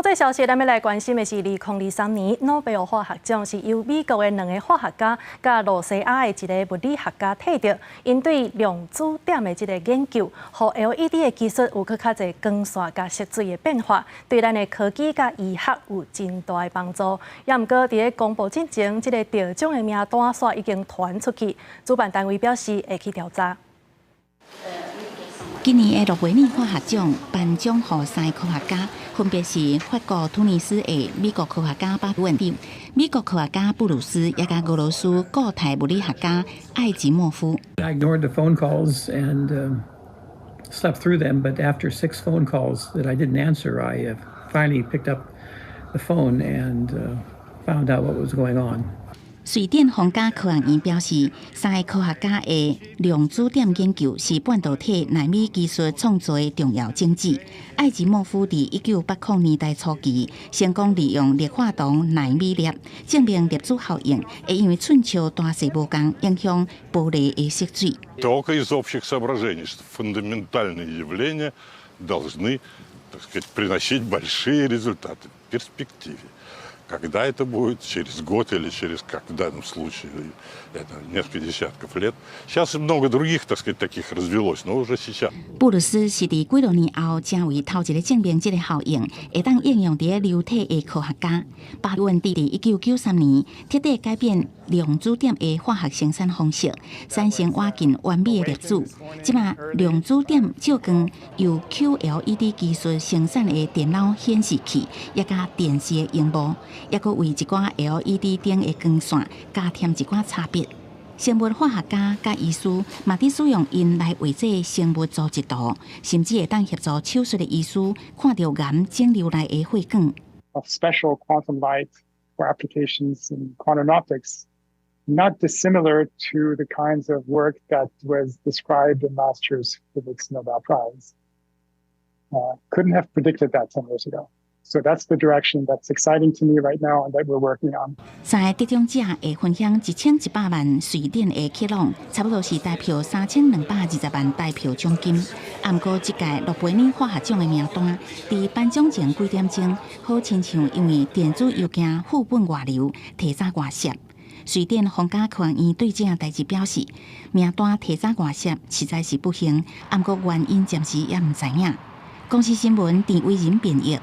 這消息，咱欲來關心的是，2023年諾貝爾化學獎是由美國的兩个化學家佮露西亞的一个物理學家提著，𪜶對量子點的這个研究，予 LED 的技術有閣較濟光線佮色水的變化，對咱的科技佮醫學有真大的幫助。也毋過，佇咧公布進前，這个得獎的名單煞已經傳出去，主辦單位表示會去調查。今年的諾貝爾化學獎頒獎予三个科學家，分別是法國突尼斯的美國科學家巴文蒂、美國科學家布魯斯，也佮俄羅斯固態物理學家艾吉莫夫。 I ignored the phone calls and slept through them, but after six phone calls that I didn't answer, I finally picked up the phone and found out what was going on. 瑞典皇家科學院表示，三个科學家的量子點研究是半導體納米技術創造的重要種子。艾吉莫夫佇1980年代初期成功利用氯化銅納米粒，證明粒子效應會因為寸尺大細無仝，影響玻璃的色水。 Только из общих соображений, что фундаментальные явления должны, так сказать, приносить большие результаты в перспективе. Когда это будет, через год или через, как в данном случае, это несколько десятков лет. Сейчас много других, так сказать, таких развелось, но уже сейчас. 布魯斯是佇幾若年後，成為頭一个證明這个效應會當應用佇咧流體的科學家。巴文蒂佇1993年徹底改變量子點的化學生產方式，產生倚近完美的粒子。這馬量子點照光由 QLED 技術生產的電腦顯示器，也佮電視的螢幕，抑閣為一寡 LED 燈的光線加添一寡差別。生物化學家佮醫師嘛佇使用𪜶來畫這生物組織圖，甚至會當協助手術的醫師看著癌腫瘤內的血管。 Of special quantum light for applications in quantum optics, not dissimilar to the kinds of work that was described in last year's Physics Nobel Prize. Couldn't have predicted that 10 years ago. So that's the direction that's exciting to me right now and that we're working on. 三个得獎者會分享1100萬瑞典的克朗，差不多是台票3220萬台票獎金。毋過，這屆諾貝爾化學獎的名單，佇頒獎前幾點鐘，好親像因為電子郵件副本外流，提早外洩。瑞典皇家科學院對這件代誌表示，名單提早外洩實在是不幸，毋過原因暫時猶毋知影。公視新聞陳偉仁編譯。